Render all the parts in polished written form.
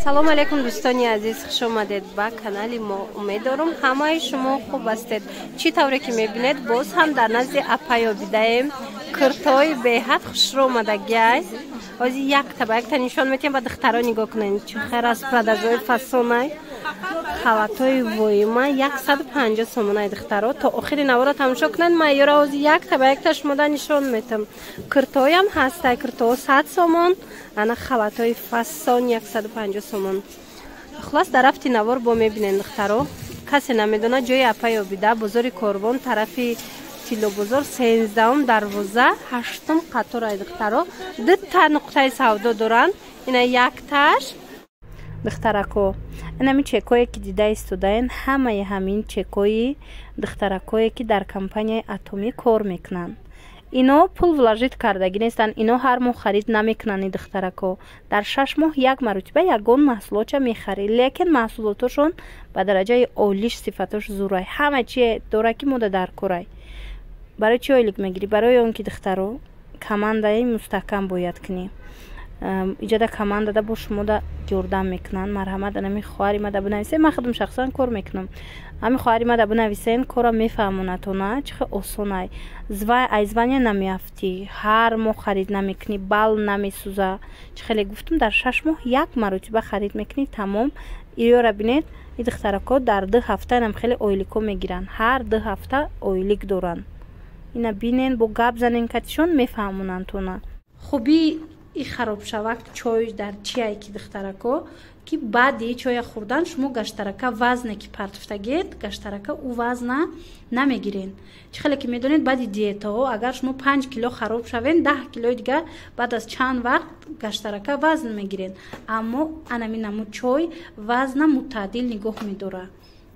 Салом алейкум, дӯстони азиз, хуш омадед ба канали мо. Умед дорум, ҳамаи шумо хуб ҳастед. Чӣ тавре ки мебинед, боз ҳам дар назди апай Обидаем. Куртои беҳад хушрӯ омадагиай. Ҳозир якта ба якта нишон метиҳем ба духтаро. Нигоҳ кунед, чӣ хел аз продажои фасонай. Халатҳои воима 150 сомонаи, духтаро. То охири навора тамошо кунед, ман ёра ҳозир якта ба якта шумода нишон метам. Куртоям ҳастай, куртоҳо 100 сомон, ана халатҳои фасон 150 сомон. Хулас, дар рафти навор бо мебинем, духтаро. Касе намедонад ҷои апай Обида, бозори Корвон, тарафи Тиллобозор, 13-ум дарвоза, ҳаштум қаторай, духтаро. Дута нуқтаи савдо доранд, ина якташ. Духтарако, инами чекое ки дида истодаен, ҳамаи ҳамин чекои духтаракое, ки дар компанияи Атомӣ кор мекунанд. Ино пул вложить кардагӣ нестанд, ино ҳар моҳ харид намекунанд. И духтарако дар 6 моҳ як маротиба ягон маҳсулотча мехарид, лекин маҳсулотошон ба дараҷаи олиш, сифатош зурай, ҳама чие дора, ки мода дар корай. Барои чӣ ойлик мегирӣ? Барои он ки, духтаро, командаи мустаҳкам бояд кунӣ. Иҷода командада бо шумода ёрдам мекунанд. Марҳамат, анами хоҳари мада бинависен, ман худам шахсан кор мекунам. Ҳами хоҳари мада бинависен, кора мефаҳмонатона, чӣ хел осонай. Ай звания намеафтӣ, ҳар моҳ харид намекунӣ, бал намесӯза. Чӣ хеле гуфтум, дар 6 моҳ як маротиба харид мекунӣ, тамом. Иёра бинед, и духтарако дар 2 ҳафта инам хеле ойлико мегиранд, ҳар 2 ҳафта ойлик доранд. Ина бинен, бо гап занен катишон, мефаҳмонандтона. Хубии и харобшавак чой дар чие, ки, духтарако, ки баъди чоя хӯрдан шумо гаштарака вазне ки партофтагед, гаштарака ӯ вазна намегирен. Чӣ хеле ки медонед, баъди диетаҳо агар шумо 5 кило хароб шавен, 10 килои дигар баъд аз чанд вақт гаштарака вазн мегирен. Аммо анами намуд чой вазна мутаъдил нигоҳ медорад.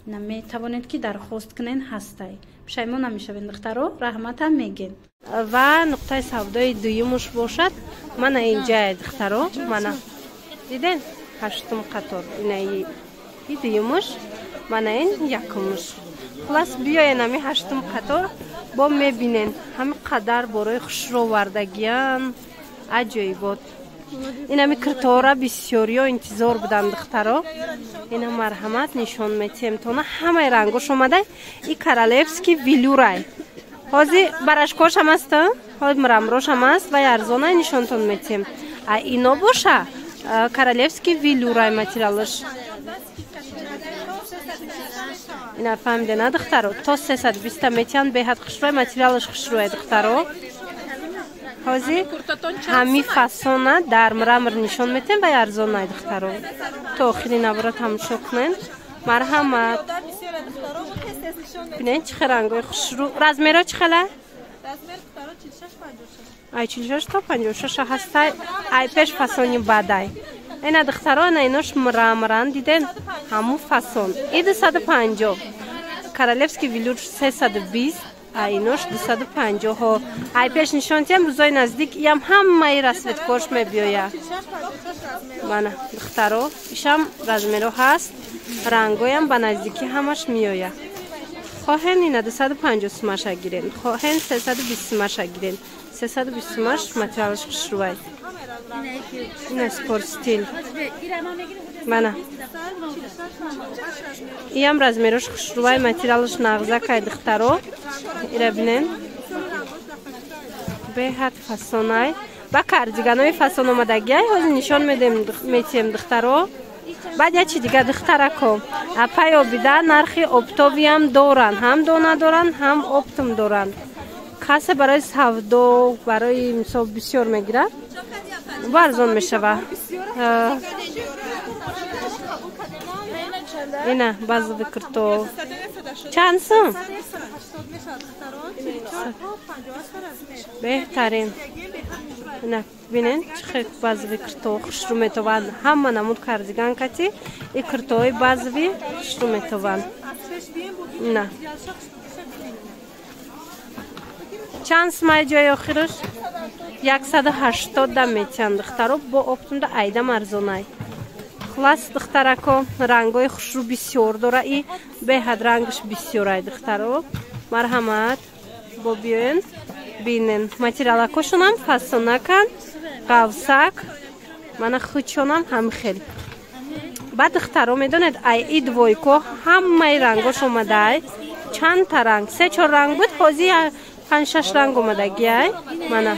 Метавонед, ки дархост кунен, ҳастай, пушаймон намешавед, духтаро, раҳматам мегӯен. Ва нуқтаи савдои дуюмуш бошад мана инҷае, духтаро, мана диден, ҳаштум қатор, инаи и дуюмуш, мана ин якумуш. Хулас, биёен ами ҳаштум қатор, бо мебинен, ҳами қадар борои хушрӯ овардагиян, аҷоибот. Инами киртора бисёриё интизор буданд, духтаро. Ина марҳамат, нишон метиҳем тона, ҳамаи рангош омада. И королевский велюрай, ҳозир барашкошам аст, ҳозир мраморошам аст ва арзонай, нишонтон метиҳем. А ино боша королевский велюрай материалаш. Ина фаҳмиде на, духтаро? То 320-та метиҳанд, беҳад хушрӯй, материалаш хушрӯй, духтаро. Ҳозир ҳами фасона дар мрамор нишон метиҳем ва арзонай, духтаро. То охири навора тамошо кунед, марҳамат. Бинед, чӣ хел рангои хушрӯ. Размеро чӣ хела? Ай 46 то 56 ҳастай. Ай пеш фасони бадай. Ина, духтаро, ина инош мраморан, диден, ҳамун фасон. И 250, королевский велюр 320, а инош 250-ҳо. Ай пеш нишон тиҳем, рӯзои наздик иам ҳамаи расцветкош мебиёя. Мана, духтаро, ишам размеро ҳаст, рангоям ба наздикӣ ҳамаш меоя. Хоҳен, ина 250 сумаша гирен, хоҳен, 320 сумаша гирен. 320 сумаш, материалаш хушрӯай. Ина спорт стиль, мана иам размерош хушрӯай, материалаш нағзакай, духтаро. Ира бинен, беҳад фасонай. Ба кардиганои фасон омадагиай, ҳозир нишон метиҳем, духтаро. Баъд як чи дига, духтарако, апай Обида нархи оптовиам доранд, ҳам дона доранд, ҳам оптом доранд. Касе барои савдо, барои мисол бисёр мегирад, бо арзон мешава. Ина базовый курто чанд сум? Беҳтарин. Ина бинен, чӣ хел базовый курто хушрӯ метованд, ҳама намуд кардиган кати и куртоҳои базовый хушрӯ метованд. Ина чанд сумай ҷои охираш? 180 да метиҳанд, духтаро, бо оптумда айдам арзонай. Хулас, духтарако, рангҳои хушрӯ бисёр дора, и беҳад рангаш бисёрай, духтаро. Марҳамат, бо биёен, бинен. Материалакошонам фасонакан, қавсак, мана хучонам ҳам хел. Баъд духтаро медонед, ай и двойко ҳамаи рангош омадаай. Чандта ранг, се-чор ранг буд, ҳозир панҷ-шаш ранг омадагиай. Мана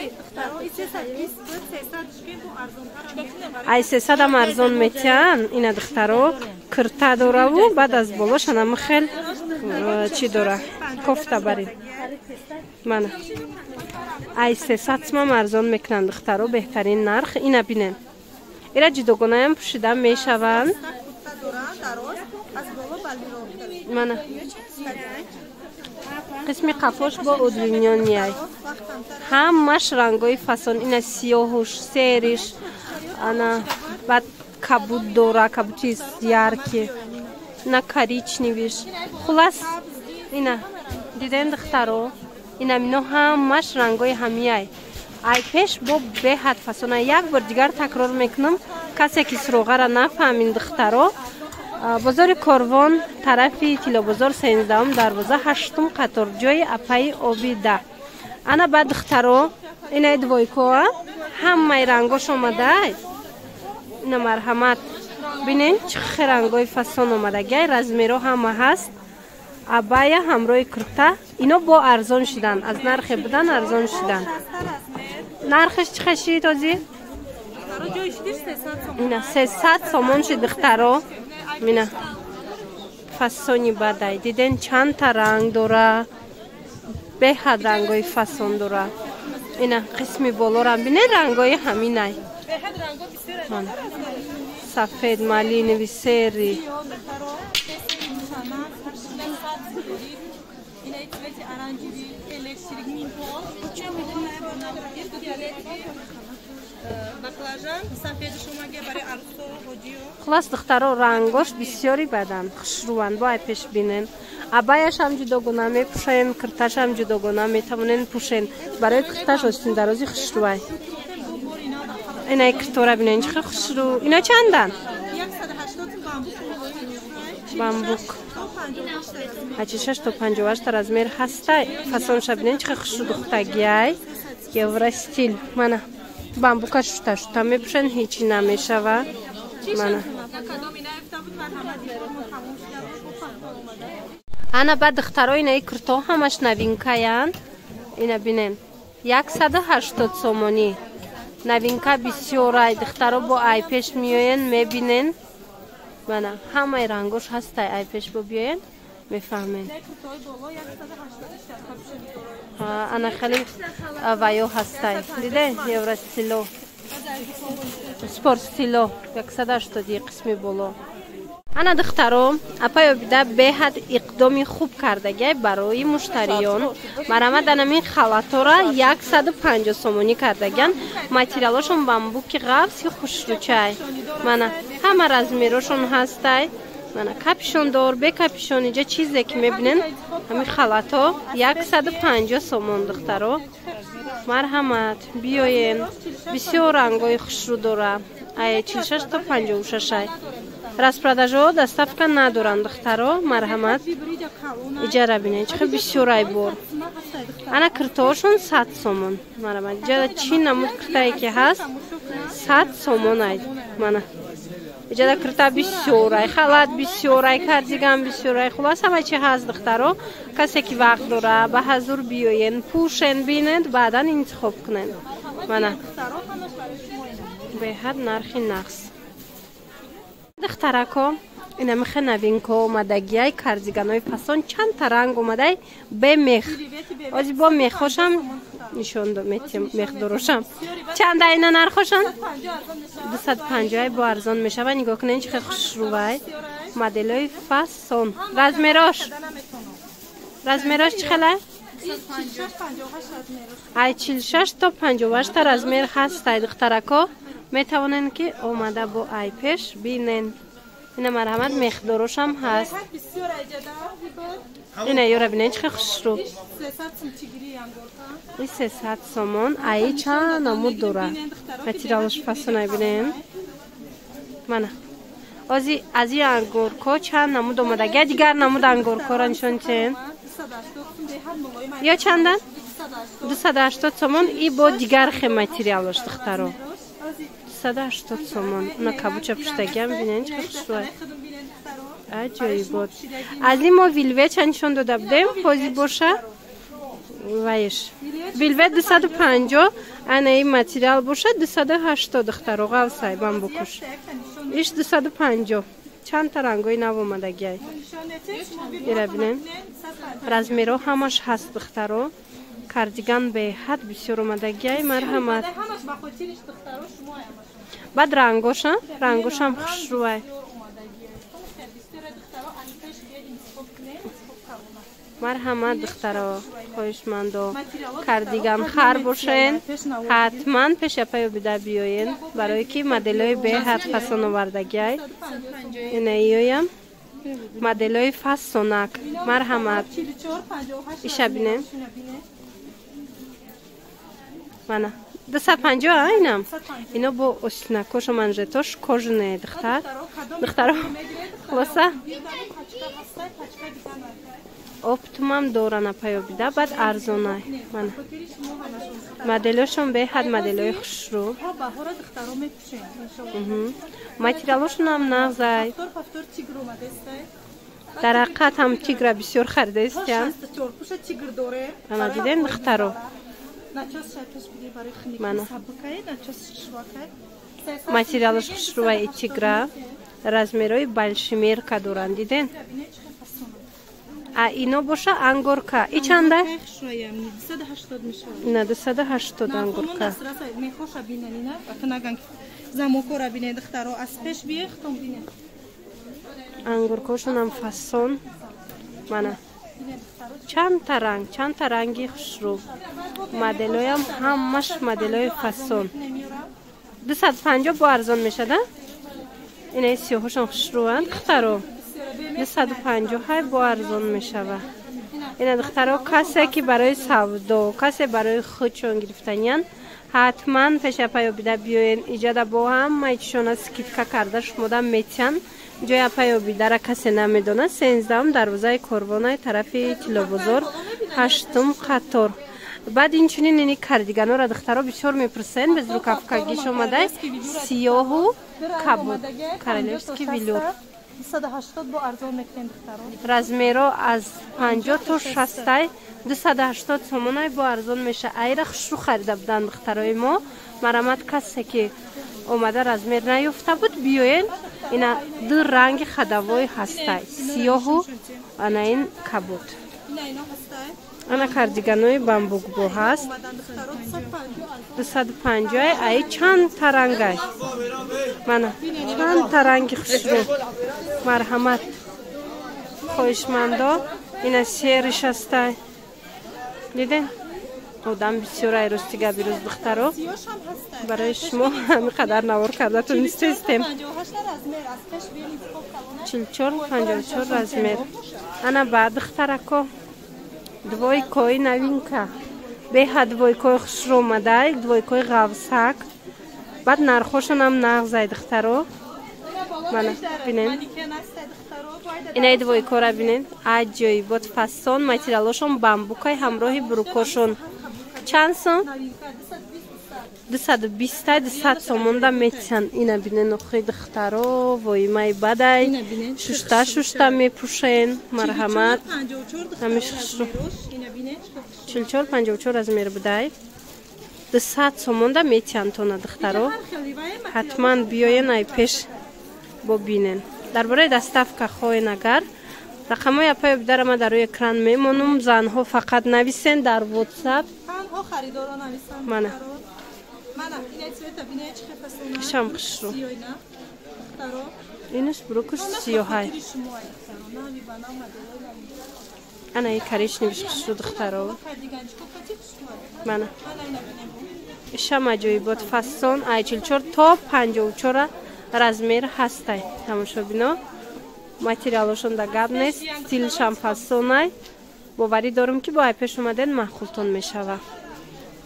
ай 300-ам арзон метиҳанд. Ина духтаро кирта дораву баъд аз болош анама хел чӣ дора, кофта барин. Мана ай 300 сумам арзон мекунанд духтаро, беҳтарин нарх. Ина бинен, ира ҷудогонаям пӯшида мешаванд. Мана қисми қафош бо удлинёнияй, ҳамаш рангои фасон. Ина сиёҳуш, сериш, ана баъд кабуд дора, кабути ярки, ина коричневиш. Хулас ина диден духтаро, ина мино ҳамаш рангои ҳамияй. Ай пеш бо беҳад фасона. Як бор дигар такрор мекунам, касе ки суроғара нафаҳмин духтаро, бозори Корвон, тарафи Тиллобозор, 13-ум дарвоза, 8-ум қатор, ҷои апаи Обида. Ана баъд духтаро инаи двойкоа ҳамаи рангош омадаай. Ина марҳамат, бинен чӣ хел рангои фасон омадагиай, размеро ҳама ҳаст. Абая ҳамроҳи курта, ино бо арзон шидан, аз нархе будан арзон шидан. Нархаш чӣ хел шид ҳозир? Ина 300 сомон шид духтаро. Мина фасони бадай, диден чандта ранг дора, беҳад рангои фасон дора. Ина қисми болорам бинен, рангои ҳаминай, сафед, малинови, серый. Хулас духтаро рангош бисёри бадан, хушрӯванд, бо ай пеш бинен. Абаяшам ҷудогона мепӯшен, кирташам ҷудогона метавонен пӯшен. Барои кирташ остиндарози хушрӯвай. Инаи киртора бинен чӣ хел хушрӯ. Ино чандан? Бамбук. 46 то 58 размер ҳастай. Фасонша бинен чӣ хел хушрӯ духтагиай. Евростил. Мана бамбука шута шута мепӯшен, ҳечи намешава. Мана ана баъд духтаро инаи курто ҳамаш новинкаянд. Ина бинен 180 сомонӣ. Новинка бисёрай духтаро, бо ай пеш меоен мебинен. Мана ҳамаи рангош ҳастай, ай пеш бо биёен мефаҳмен. Ана хеле ваё ҳастай, диде евростило, спортстило 180 қисми боло. Ана духтаро апаи Обида беҳад иқдоми хуб кардагиай барои муштариён. Марҳамат, анамин халатора 150 сомонӣ кардагиан. Материалошон бамбуки ғафси хушрӯчай. Мана ҳама размерошон ҳастай. Мана капюшондор, бе капюшон, инҷа чизе ки мебинен, ҳамин халато 150 сомон духтаро. Марҳамат, биёен. Бисёр рангои хушрӯ дора. Ай 46 то 56 ай. Распродажаҳо доставка надоранд духтаро, марҳамат. Иҷара бинед, чӣ хел бисёр ай бор. Ана киртоошон 100 сомон. Марҳамат, иҷара чӣ намуд киртае ки ҳаст 100 сомон ай. Мана иҷара кирта бисёр ай, халат бисёр ай, кардиган бисёр ай. Хулос ҳама чи ҳаст духтаро. Касе ки вақт дора ба ҳазур биёен, пӯшен, бинед, баъдан интихоб кунед. Мана беҳад нархи нақс. Духтарако ина михе новинко омадагиай, кардиганои фасон чандта ранг омадай, бе мех. Ози бо мехошам нишон метиҳем, мехдорошам. Чанда ина нархошам? 250 бо арзон мешава. Нигоҳ кунед чӣ хел хушрӯвай. Моделои фасон. Размерош? Размерош чӣ хелай? Ай 46 то 58 размер ҳастай духтарако. Метавонен ки омада бо ай пеш бинен. Ина марҳамат, мехдорошам ҳаст. Ина ёра бинен чӣ хел хушрӯ. И 300 сомон. Ай чанд намуд дора. Материалаш фасонай бинен. Мана ози аз ин ангурко чанд намуд омадагия, дигар намуд ангуркоро нишон тиҳем. Ё чандан? 280 сомон. И бо дигар хел материалош духтаро. 280 сомон. Уна кабуча пуштагиам бинен чӣ хушрӯй. Аҷоибот. Аз ин мо вилвеча нишон дода будем, ҳози боша вайш. Вилвет 250, ана ин материал боша 280 духтаро ғавсай бамбукуш. Иш 250. Чанд та рангои нав омадагиай. Ира бинен. Размеро ҳамаш ҳаст духтаро. Кардиган беҳад бисёр омадагиай, марҳамат. Баъд рангоша, рангошам хушрӯай. Марҳамат духтаро, хоҳишмандо, кардиган хар бошен, ҳатман пешапаю бида биёен, барое ки моделҳои беҳад фасон овардагиай. Ина иёям моделҳои фасонак. Марҳамат. Иша бинем. Мана 250 айнам. Ино бо осинакошу манжетош кожаные духтар. Духтаро хулоса оптумам дорана паёбида, баъд арзонай. Мана моделошон беҳад моделои хушрӯ. Материалошонам нағзай. Дар ҳақиқат ҳам тигра бисёр харидаистям. Ана дидем духтаро. Мана материалаш хушрӯвай тигра, размерои большемерка доранд, диден? А ино боша ангорка. И чанда? Ина 280 ангорка. Ангоркошонам фасон. Мана чанд та ранги хушрӯ. Моделоям ҳамаш моделои фасон. 250 бо арзон мешада? Инаи сиёҳошон хушрӯанд духтаро. 250 бо арзон мешава. Ина духтаро, касе ки барои савдо, касе барои худшон гирифтаниян, ҳатман пешапаё бида биёен. Иҷода бо ҳамаи чишона скидка карда шумода метиҳанд. Ҷои апаё бидара касе намедонад. 13-ум дарвозаи корвонаи тарафи Тилобозор, 8-ум қатор. Баъд инчунин ини кардиганора духтаро бисёр мепурсен, без рукавкагиш омадай сиёҳу кабуд, королевский велюр. 280 бо арзон мекунем духтаро. Размеро аз 50 то 60, 280 сомонай бо арзон меша. Айра хушрӯ харида буданд духтарои мо. Марамат касе ки омада размер наёфта буд, биёен. Ина ду ранги хадавой ҳастай, сиёҳу ана ин кабуд. Ана кардиганои бамбукбо ҳаст 250. Ай чанд тарангай. Мана чанд таранги хушрӯ. Марҳамат хоҳишмандо. Ина сериш ҳастай, диден? Одам бисёр ай рости габи рӯз духтаро. Барои шумо ҳамин қадар навор карда тунистестем. 44-54 размер. Ана ба духтарако двойкои новинка. Беҳад двойкои хушрӯ омадай, двойкои ғавсак. Баъд нархошонам нағзай духтаро. Мана бинен. Инаи двойкора бинен. Аҷоибот фасон, материалошон бамбукай ҳамроҳи брукошон. Чанд сом? 220, 200 сомонда метиҳанд. Ина бинен охи духтаро, воимаи бадай. Шушта шушта мепӯшен. Марҳамат. Ҳамиш хушрӯ. 44-54 размер будай. 200 сомонда метиҳанд тона духтаро. Ҳатман биёен ай пеш бо бинен. Дар бораи доставка хоҳен агар, рақамҳои апаё бидара ма дар рӯи экран мемонум. Занҳо фақат нависен дар WhatsApp. Мана ишам хушрӯ. Инаш брукуш сиёҳай. Ана и коричневиш хушрӯ духтаро. Мана ишам аҷоибот фасон. Ай 44 то 54 размер ҳастай. Тамошобино, материалошон да гап нест, стилшам фасонай. Боварӣ дорум ки бо ай пеш омаден маъқултон мешава.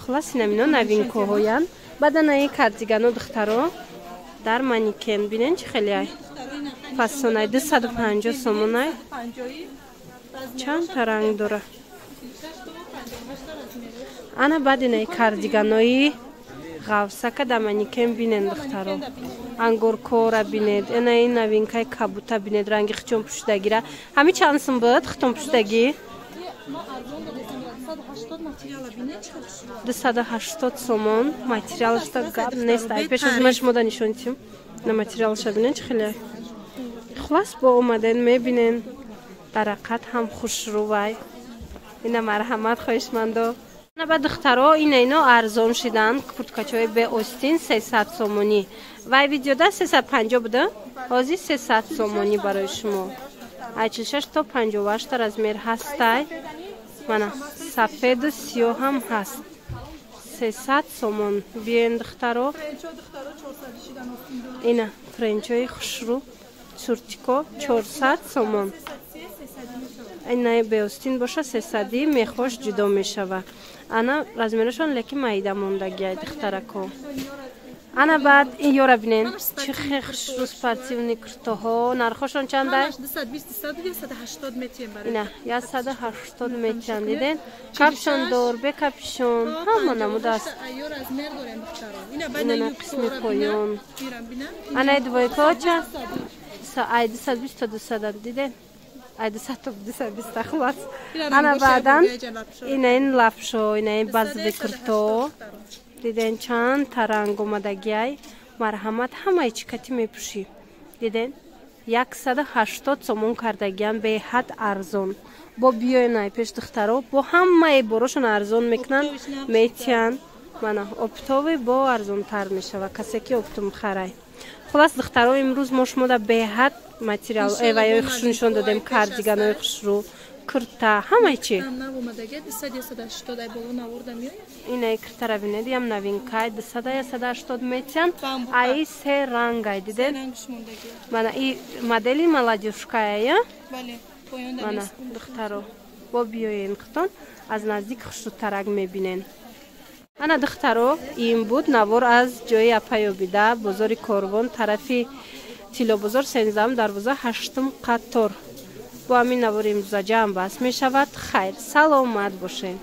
Хулас инамино новинкоҳоянд. Баъд ана ин кардигано духтаро дар манекен бинен чӣ хеле ай фасонай. 250 сомонай. Чанд та ранг дора. Ана баъд инаи кардиганои Ғавсака да манекен бинен, духтаро. Ангоркора бинед. Ина ин новинкаи кабута бинед, ранги хичон пӯшидагира. Ҳами чанд сум буд хитон пӯшидагӣ? 280 сомон. Материалашта гап нест. Ай пеш аз ма шумо да нишон тим. На материалаша бинед, чӣ хеле. Хулас, бо омаден мебинен. Дарақат ҳам хушрӯвай. Ина марҳамат, хоҳишмандо. Ба духтаро, ина ино арзон шидан, курткачаҳои беостин 300 сомонӣ. Вай видеода 350 буда, ҳозир 300 сомонӣ барои шумо. Ай 46 то 58 размер ҳастай. Мана сафеду сиёҳ ҳам ҳаст. 300 сомон. Биёен, духтаро. Ина френчои хушрӯ суртико 400 сомон. Ина беостин боша 300, мехош ҷудо мешава. Ана размерашон лекин майда мондагиай, духтарако. Ана баъд ин ёра бинен, чӣ хе хушрӯ спортивный куртоҳо. Нархошон чандай? Ина 180 метиан, диден? Капшон дор, бе капшон, ҳама намудааст. Ина қисми поён. Ана двойкаҳо ча? Ай 220 то 200, диден? Ай 200 то 220, хулас. Ана баъдан ина ин лапшо, ина ин базови курто. Диден, чанд таранг омадагиай. Марҳамат, ҳамаи чӣ кати мепӯшӣ. Диден, 180 сомон кардагиам, беҳад арзон. Бо биёен ай пеш, духтаро, бо ҳамаи борошон арзон мекунанд, метиҳанд. Мана оптовый бо арзонтар мешава, касе ки оптом харай. Хулас, духтаро, имрӯз мо шумода беҳад материал эваёи хушрӯ нишон додем, кардиганои хушрӯ, курта, ҳамаи чи. Инаи куртара бинед, ям новинкай, 200-180 метиҳанд. Аи се рангай, дидед? Мана и модели молодёжкая. Мана, духтаро, бо биёен хитон аз наздик хушрӯтарак мебинен. Ана, духтаро, ин буд навор аз ҷои апаёбида, бозори Корвон, тарафи Тиллобозор, сенздаҳум дарвоза, ҳаштум қатор. Бо ҳамин навори имрӯза ҷамъ баст мешавад. Хайр, саломат бошед.